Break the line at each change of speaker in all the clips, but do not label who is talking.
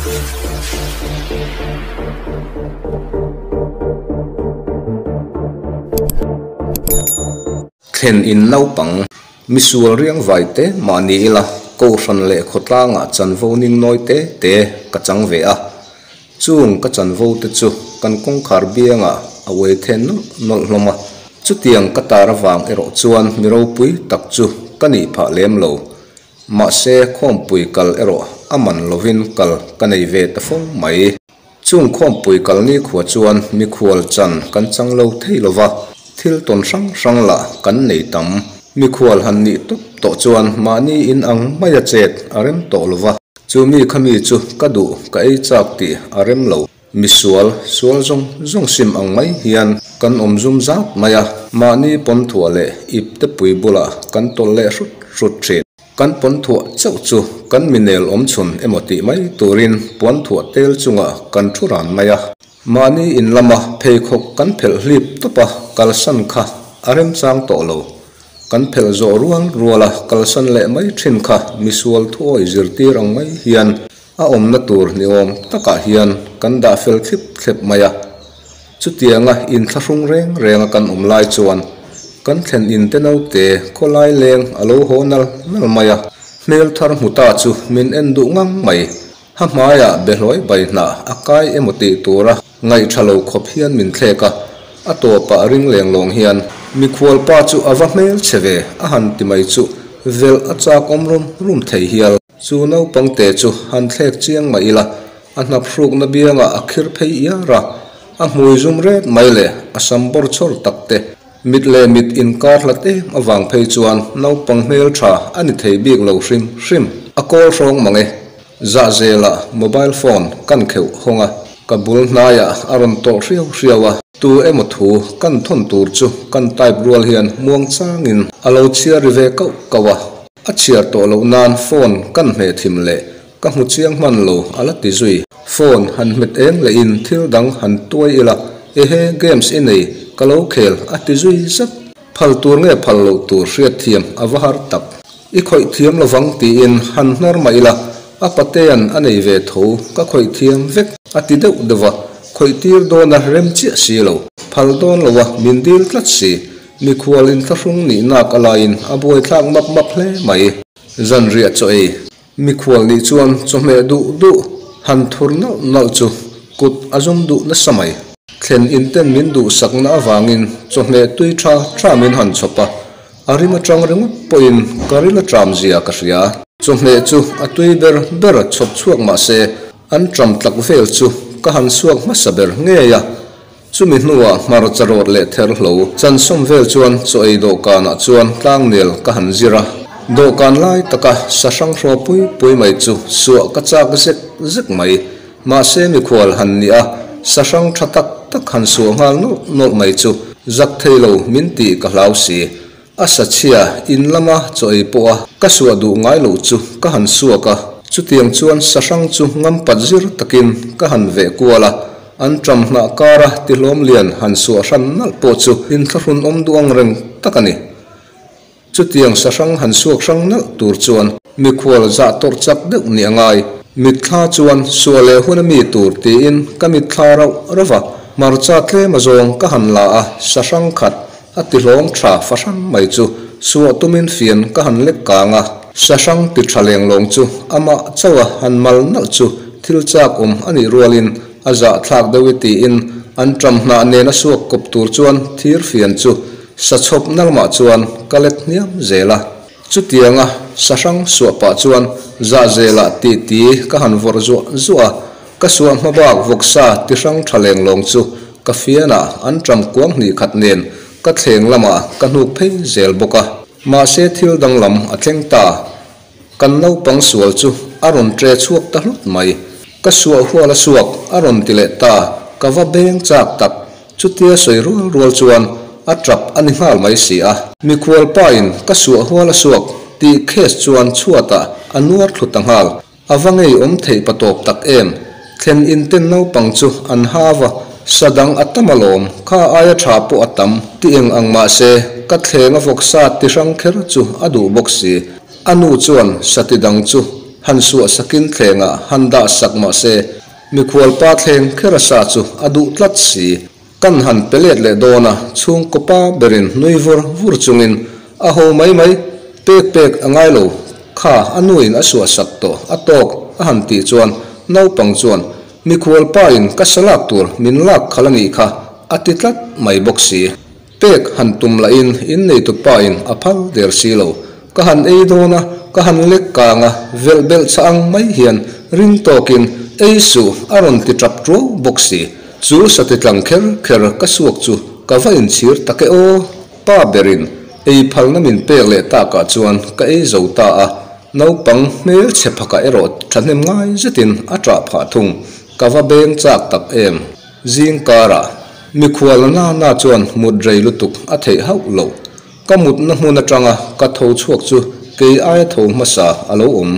Thlen in naupang, misual riang vai te mah ni ila, kohhran leh khawtlangah chanvo ning nawi te te ka chang ve a. Chung ka chanvo te chu kan kawngkhar biangah a uai then nawlh nawlh hlawm a. Chutiang ka tar avang erawh chuan mi ropui tak chu ka nih phah lem lo. Mahse khawmpui kal erawh a man lovin kal ka nei ve ta fo mai. Chung khawmpui kal nikhua chuan mikhual chan kan chang lo thei lo va, thil tawn hrang hrang lah kan nei tam. Mikhual han nih tawp tawh chuan mahni in ang maia chet a rem tawh lo va, chu mi kha mi chu ka duh ka ei chak tih a rem lo. Misual, sual zawng zawng sim ang mai hian kan awm zum zat mai a, mahni pawnthuah leh ip te pui bulah kan tawlh leh hrut hrut thin. Kan pawnthuah chauh chu kan minel awm chhun emaw tih mai turin puanthuah tel chungah kan thu ran mai a. Mahni in lama pheikhawk kan phelh hlip tawp a, kalsan kha a remchang tawh lo. Kan phelh zawh rual rual a, kalsan leh mai thin kha misual thuawi zirtir ang mai hian a awmna tur ni awm takah hian kan dah fel thlip thlep mai a. Chutianga inthlahrung reng renga kan awm lai chuan kan thlen in te naute khawlai leng a lo haw nal nal mai a, hmel thar hmu ta chu min en duh ngang mai. Ha hmaiah behlawi bai hnah a kai emaw tih tura ngaih tha lo khawp hian min thlek a, a tawpah ring leng lawng hian mikhual pa chu a va hmel che ve a han ti mai chu velh a chak awm rum rum thei hial. Chu naupang te chu han thlek chiang mah ila, a hnap hrukna biangah a khir phei iar a, a hmui zum ret mai leh a sam bawr chhawr tak te, mit leh mit inkar hlat em avang phei chuan naupang hmel tha a ni thei bik lo hrim hrim. A kawl hrawng mang e, zahzelah mobile phone kan kheuh hawng a, ka bul hnaiah a rawn tawlh hriau hriau a, tu emaw thu kan thawn tur chu kan type rual hian muang changin a lo chhiar ri ve kauh kauh a. A chhiar tawh loh nan phone kan hmeh thim leh ka hmu chiang hman lo a la ti zui. Phone han hmet eng leh in thil dang han tuai ila ehe games i nei ka lo khel a ti zui zat. Phal tur nge phal loh tur hriat thiam a va har tak. I khawih thiam lovang tiin han hnar mah ila a patean a nei ve tho ka khawih thiam vek a ti deuh deuh a, khawih tir dawn a rem chiah si lo. Phal dawn lo a min dil tlat si. Mikhual inthlahrung nih nak a laiin a buaithlak map map hle mai. Zanriah chaw ei. Mikhual nih chuan chawhmeh duh duh han thur nalh nalh chu kut a zum duh nasa mai. Thlen inten min duhsakna avangin chawhmeh tui tha tha min han chhawp a, a rim atang ringawt pawhin ka ril a tram zia ka hria. Chawhmeh chu a tui ber ber chhawp chhuak mahse an tram tlak vel chu ka han suak hmasa ber ngei a. Chumi hnuah hmarcha rawt leh therhlo chansawm vel chuan chaw ei dawhkanah chuan tlangnel ka han zir a. Dawhkan lai taka sahrang hraw pui pui mai chu suah ka chak zek zek mai. Mahse mikhual han nih a, sahrang tha tak tak han suah nghal nawlh nawlh mai chu zak thei lo min tih ka hlau si. A sachhia in lama chaw ei pawha ka suah duh ngai loh chu ka han suak a, chutiang chuan sahrang chu ngampat zir takin ka han veh kual a, an ṭam hnah kara tihlawm lian han suah hran nalh pawh chu inthlahrun awm duh ang reng tak a ni. Chutiang sahrang han suak hrang nalh tur chuan mikhual zah tawrh chak deuh nih a ngai. Mitthla chuan suah leh hun a mi tur tiin ka mitthla rauh rauh a, hmarcha tlem azawng ka han la a, sahrang khat A ti hlawm tha fahran mai chu suah tumin fian ka han lek kang a. Sahrang ti tha lenglawng chu amah chauh a han mal nalh chu thil chak awm a nih rualin a zahthlak deuh i tiin an ṭam hnah nena suak kawp tur chuan thir fian chu sa chhawp na lamah chuan ka let hniam zel a. Chutianga sahrang suah pah chuan zahzelah ti ti ka han vawrh zuah zuah a, ka suah hma bak vawksa ti hrang tha lenglawng chu Ka fianah an ṭam kuang hnih khat nen ka thleng lamah ka hnuk phei zel bawk a. Mahse thil danglam a thleng ta. Kan naupang sual chu a rawn ṭe chhuak ta hlut mai. Ka suah hual a suak a rawn ti leh ta. Ka va beng chak tak. Chutia sawi rual rual chuan a ṭap a ni nghal mai si a. Mikhual pain ka suah hual a suak tih case chuan chhuatah a nuar thlu ta nghal. A va ngei awm theih pa tawp tak em? Thlen in ten naupang chu an hau a, sa dang a tam alawm, kha aia tha pawh a tam, ti eng ang mahse ka thleng a vawksa ti hrang kher chu a duh bawk si. A nu chuan sa ti dang chu Han suah sakin thlengah han dah sak mah se, mikhual pa thleng kher a sa chu a duh tlat si. Kan han pe let leh dawn a, chhungkaw pa berin nui vur vur chungin a ho mai mai, pek pek a ngai lo, kha a nuin a suah sak tawh a tawk a han tih chuan naupang chuan mikhual pa in ka sa lak tur min lak khalh a nih kha a ti tlat mai bawk si. Pek han tum lahin inneitu pa in a phal der si lo. Ka han ei dawn a, ka han lek kang a, velh belh chah ang mai hian ring tawkin ei suh a rawn ti tap tuau bawk si. Chu sati tlang kher kher ka suak chu ka va inchhir tak e aw. Pa berin ei phalna min pek leh takah chuan ka ei zo ta a, naupang hmel chhe phakah erawh thahnem ngai zetin a ṭah phah thung. Ka va beng chak tak em. Zing karah mikhual na na chuan mut rei lutuk a theih hauh loh. Ka mutna hmun atanga ka tho chhuak chu kei aia tho hmasa a lo awm.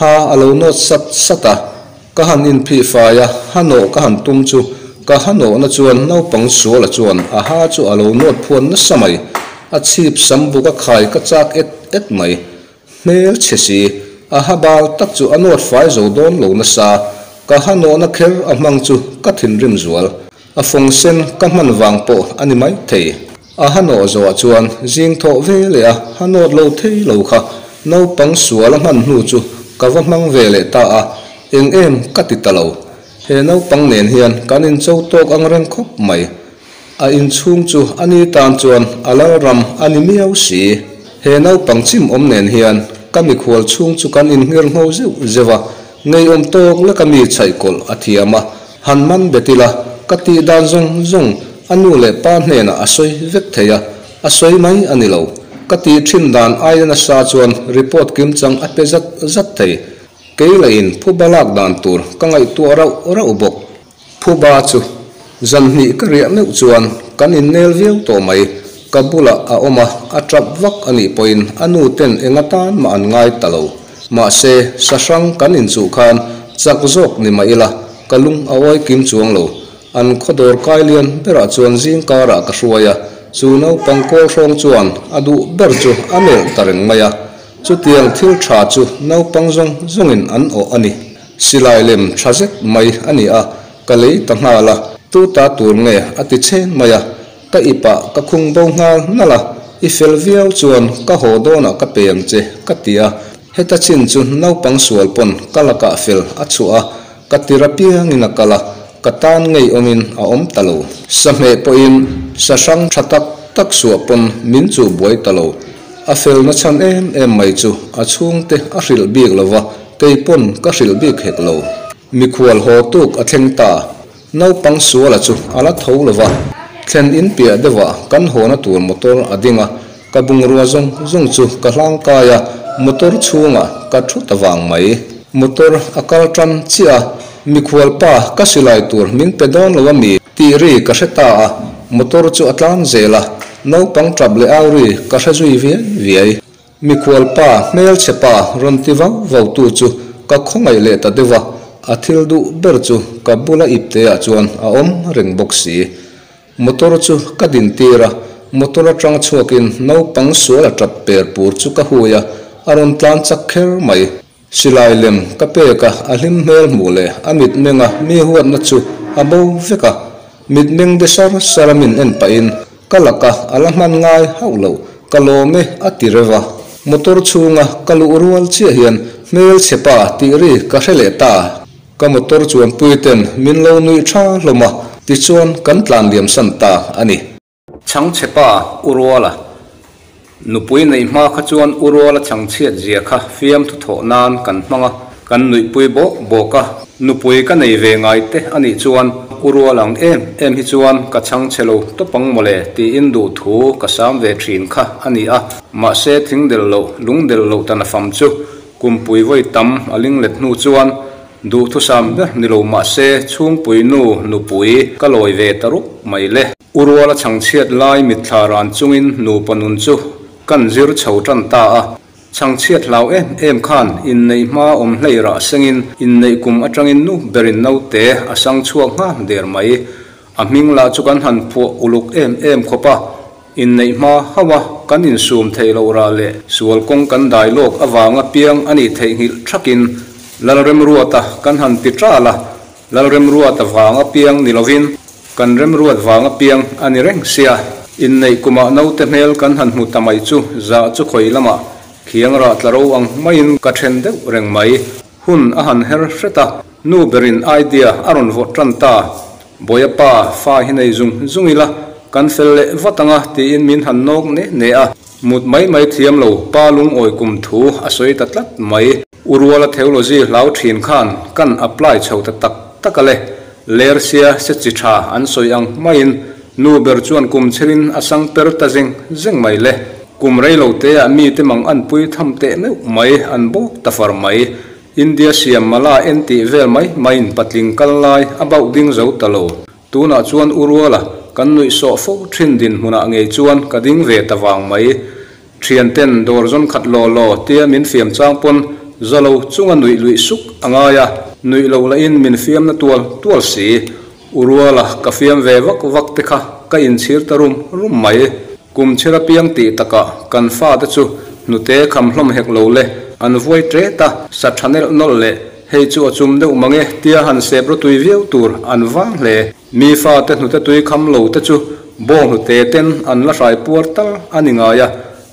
Ha a lo nawt sat sat a, ka han inphih fai a, ha nawh ka han tum chu ka ha nawhna chuan naupang suala chuan a ha chu a lo nawt phuan nasa mai. A chhip sam buk a khai ka chak et et mai. Hmel chhe si, a ha bal tak chu a nawt fai zo dawn lo nasa, ka ha nawhna kher a hmang chu ka thinrim zual. A fawng sen ka hman vang pawh a ni mai thei. A ha nawh zawhah chuan zing thawh ve leh a ha nawt lo thei lo kha naupang sual a hman hnu chu ka va hmang ve leh ta a, eng em ka ti ta lo. He naupang nen hian kan incho tawk ang reng khawp mai. A inchhung chu a ni tan chuan a lal ram a ni miau si. He naupang chim awm nen hian ka mikhual chhung chu kan inngir ngho zeuh zeuh a, ngeiawm tawk leka mi chhaihkawlh a thiam a, han man bet ila ka tih dan zawng zawng a nu leh pa hnenah a sawi vek thei a, a sawi mai a ni lo. Ka tih thin dan aia nasa chuan report kimchang a pe zat zat thei. Kei lahin phuba lak dan tur ka ngaihtuah rauh rauh bawk. Phuba chu zan hnih ka riah meuh chuan kan innel viau tawh mai. Ka bulah a awm a, a tap vak a nih pawhin a nu ten eng atan mah an ngai ta lo. Mahse, sahrang kan inchuh khan chak zawk ni mah ila, ka lung a awi kim chuang lo. An khaw dawr kai lian berah chuan zing karah ka hruai a, chu naupang kawl hrawng chuan a duh ber chu a melh ta reng mai a. Chutiang thil tha chu naupang zawng zawngin an awh a ni. Silai lem tha zet mai a ni a, ka lei ta nghal a, tu ta tur nge a ti chen mai a, ka ip ah ka khung bo nghal nalh a, i fel viau chuan ka haw dawnah ka pe ang che ka ti a, heta chin chu naupang sual pawn ka lakah fel a chhuah a, ka tir apiangin a kal a, ka tan ngei awmin a awm ta lo. Sahmeh pawhin sa hrang tha tak tak suah pawn min chuh buai ta lo. A felna chhan em em mai chu a chhungte a hrilh bik lo va, kei pawn ka hrilh bik hek lo. Mikhual haw tuk a thleng ta. Naupang suala chu a la tho lo va, thlen in piah deuhah kan hawna tur motor a ding a, ka bungrua zawng zawng chu ka hlangkai a, motor chhungah ka thu ta vang mai. Motor a kal tan chiah a, mikhual pa ka silai tur min pe dawn lo a mi tih ri ka hre ta a, motor chu a tlang zel a, naupang tap leh au ri ka hre zui viai viai. Mikhual pa, hmelchhe pa rawn ti vau vau tu chu ka khawngaih leh ta deuh a, a thil duh ber chu ka bula ipte ah chuan a awm reng bawk si. Motor chu ka din tir a, motor atang chhuakin naupang sual a tap per pur chu ka hui a, a rawn tlan chak kher mai. Silai lem ka pek a, a hlim hmel hmuh leh a mitmenga mi huatna chu a bo vek a. Mitmeng de sar sar a min en pahin ka laka a la hman ngai hauh lo, ka lawm e a ti reuh a. Motor chhunga ka luh rual chiah hian hmel chhe pa tih ri ka hre leh ta. Ka motor chuanpui ten min lo nuih tha hlawm a, tichuan kan tlan liam san ta a ni. Chhangchhe pa U Ruala nupui neih hma kha chuan U Ruala chhangchhiat zia kha fiamthu thawh nan kan hmang a, kan nuihpui bawk bawk a. Nupui ka nei ve ngai te a nih chuan U Ruala ang em em hi chuan ka chhangchhe lo tawp ang mawle tiin duhthu ka sam ve thin kha a ni a. Mahse thing del loh, lung del loh tan a fam chu kumpui vawi tam a ling let hnu chuan Duhthusam ber ni lo mahse chhungpui nu nupui ka lawi ve ta rup mai le. U Ruala chhangchhiat lai mitthla ran chungin nupa nun chu kan zir chho tan ta a. Chhangchhiat hlau em em khan inneih hma awm hlei rah sengin inneih kum atangin nu berin naute a sang chhuak nghal der mai. A hming lah chu kan han phuah uluk em em khawp a, inneih hma hauh a. kan insum theih loh rah leh sual kawng kan dai lawk avanga piang a nih theihnghilh thakin Lalremruata kan han ti ṭal a, Lalremruata vanga piang ni lovin kan remruat vanga piang a ni reng sia. Inneih kumah naute hmel kan han hmu ta mai chu zah chu khawi lamah khiang rah tla ro ang maiin ka then deuh reng mai. Hun a han her hret a, nu berin idea a rawn vawt tan ta. Bawiha pa, fa hi nei zung zung ila, kan fel leh vat ang a tiin min han nawk ne ne a. Mut mai mai thiam lo, pa lungawi kum thu a sawi ta tlat mai. U Ruala theology hlau thin khan kan apply chho ta tak tak a le. Lersia se chi tha an sawi ang maiin nu ber chuan kum chherin a sang per ta zeng zeng mai le. Kum rei lo te ah mite mang an pui tham teh meuh mai an bawk ta far mai. India siam mala en tih vel mai maiin patling kal lai a bauh ding zo ta lo. Tunah chuan U Ruala kan nuih sawh fo thin dinhmunah ngei chuan ka ding ve ta vang mai. Thianten dawr zawn khat law law tia min fiam chang pawn za lo chunga nuih luih suk a ngai a, nuih loh lahin min fiamna tual tual si. U Ruala ka fiam ve vak vak te kha ka inchhir ta rum rum mai. Kum chhir apiang tih takah kan fate chu hnute kham hlawm hek lo le, an vuai ṭet a, sa ṭha nelh nawlh leh hei chu a chum deuh mange tia han sep rawtui viau tur an vang hle. Mi fate hnute tui kham lo te chu bawng hnute ten an la hrai puar tal a ni ngai a,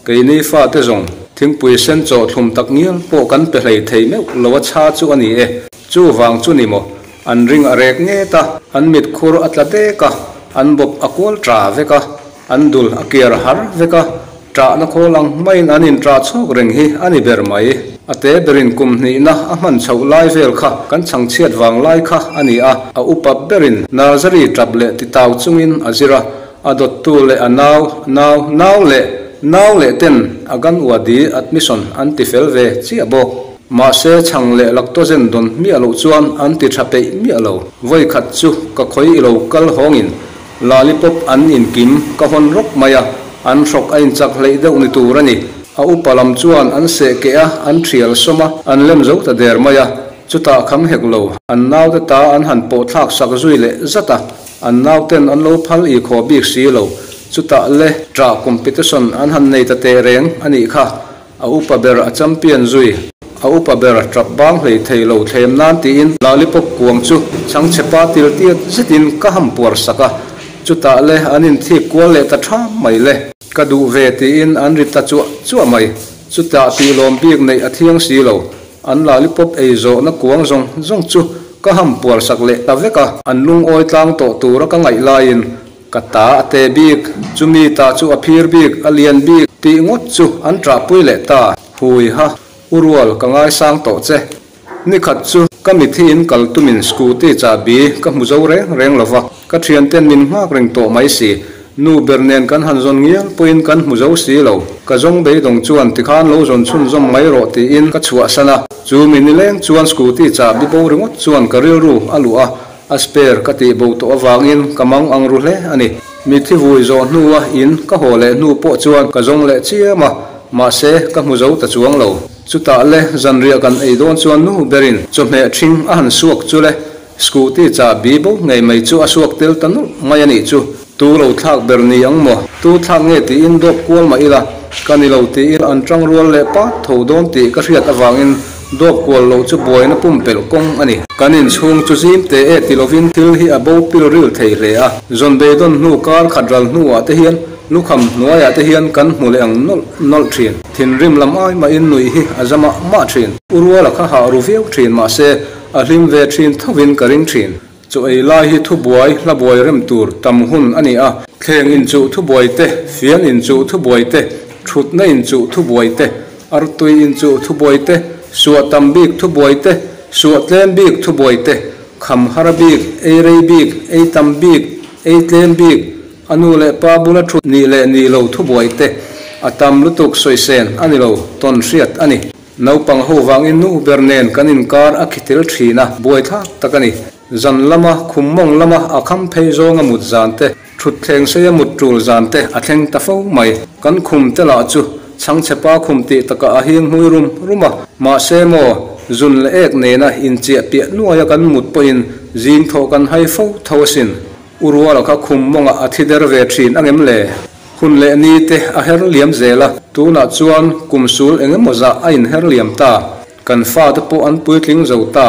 keini fate zawng thingpui sen chaw thlum tak ngial pawh kan pe hlei thei meuh lo a chha chu a ni e. Chuvang chu ni maw, an ring a rek nget a, an mit khur a tla dek a, an bawp a kual ṭa vek a, an dul a kiar har vek a, ṭahna khawl ang maiin an inṭah chhawk reng hi a ni ber mai. A te berin kum hnihna a hman chhoh lai vel kha kan chhangchhiat vang lai kha a ni a, a upa berin nursery ṭap leh titau chungin a zir a, a dawttu leh a nau, nau, nau leh nau leh ten a Ganwadi admission an ti fel ve chiah bawk. Mahse chhang leh lactogen dawn miah loh chuan an ti ṭha peih miah lo. Vawikhat chu ka khawi i lo kal hawngin Lollipop an inkim ka hawn rawk mai a, an hrawk a inchak hleih deuh ni tur a ni. A upa lam chuan an seh keh a, an thial sawm a, an lem zo ta der mai a. Chutah kham hek lo, an naute ta an han pawh thlak sak zui leh zat a, an nauten an lo phal i khaw bik si lo. Chutah le ṭah competition an han nei ta teh reng a nih kha. A upa ber a champion zui. A upa ber ṭap bang hlei thei lo thlem nan tiin lollipop kuang chu chhangchhe pa til tiat zetin ka ham puar sak a, chutah le an inthik kual leh ta ṭham mai le. Ka duh ve tiin an ri ta chuah chuah mai. Chutah tih lawm bik neih a thiang si lo. An lollipop ei zawhna kuang zawng zawng chu ka ham puar sak leh ta vek a. An lungawi tlang tawh tura ka ngaih laiin Ka ta a te bik, chumi ta chu a phir bik, a lian bik tih ngawt chu an ṭahpui leh ta. Hui ha, u rual ka ngaisang tawh che. Nikhat chu ka mithi in kal tumin scooty chahbi ka hmu zo reng reng lo va, ka ṭhianten min nghak reng tawh mai si. Nu ber nen kan han zawn ngial pawhin kan hmu zo si lo. Ka zawng beidawng chuan tikhan lo zawn chhunzawm mai rawh tiin ka chhuahsan a. Chu mi nileng chuan scooty chahbi bo ringawt chuan ka rilru a luh a. A spare ka tih bo tawh avangin ka mang ang ru hle a ni. Mitthi vui zawh hnua in ka haw leh hnu pawh chuan ka zawng leh chiam a, mahse ka hmu zo ta chuang lo. Chutah le zanriah kan ei dawn chuan nu berin chawhmeh ṭhing a han suak chu le, scooty chahbi bo ngei mai chu a suak tel ta nulh mai a nih chu. Tu lo thlak ber ni ang maw? Tu thlak nge tiin dawp kual mah ila, ka ni lo tiin an ṭang rual leh pat tho dawn tih ka hriat avangin dawp kual loh chu buaina pumpelh kawng a ni. Kan inchhung chu zim teh e ti lovin thil hi a bo pil ril thei hle a, zawn beidawn hnu kar khat ral hnuah te hian lukham hnuaiah te hian kan hmu leh ang nawlh nawlh ṭhin. Thinrim lam ai mahin nuih hi a za mah mah ṭhin. U Ruala kha hah ru viau ṭhin mahse a hlim ve ṭhin thovin ka ring ṭhin. Chaw ei lai hi thubuai hla buai rem tur tam hun a ni a. Thleng inchuh thubuai te, fian inchuh thubuai te, thutna inchuh thubuai te, artui inchuh thubuai te, suah tam bik thubuai te, suah tlem bik thubuai te, kham har bik, ei rei bik, ei tam bik, ei tlem bik, a nu leh pa bula thut nih leh nih lo thubuai te, a tam lutuk sawisên a ni lo, tawn hriat a ni. Naupang ho vangin nu ber nen kan inkar a khi tel thin a, buaithlak tak a ni. Zan lama, khum mawng lama a kham phei zawnga mut zan te, thutthleng seia mut tul zan te a thleng ta fo mai. Kan khum te lah chu chhangchhepa khum tih takah a hing hmui rum rum a, mahse maw, zun leh ek nena inchiah piah nuaia kan mut pawhin zing thawh kan hai fo tho asin. U Ruala kha khum mawngah a thi der ve thin angem le? Hun leh ni te a her liam zel a, tunah chuan kum sul eng emaw zah a inher liam ta. Kan fate pawh an puitling zo ta.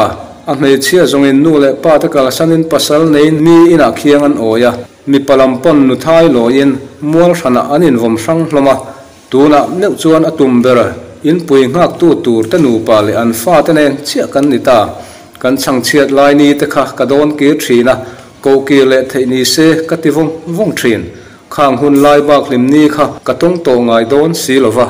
A hmeichhia zawngin nu leh pa te kalsanin pasal nei mi inah khiang an awi a, mipa lam pawn nuthai lawiin mual hranah an invawm hrang hlawm a. Tunah meuh chuan a tum ber inpui nghaktu tur te nupa leh an fate nen chiah kan ni ta. Kan chhangchhiat lai ni te kha ka dawn kir thin a, koh kir leh theih ni se ka ti vawng vawng thin. Khang hun lai bak hlim ni kha ka tawng tawh ngai dawn si lo va.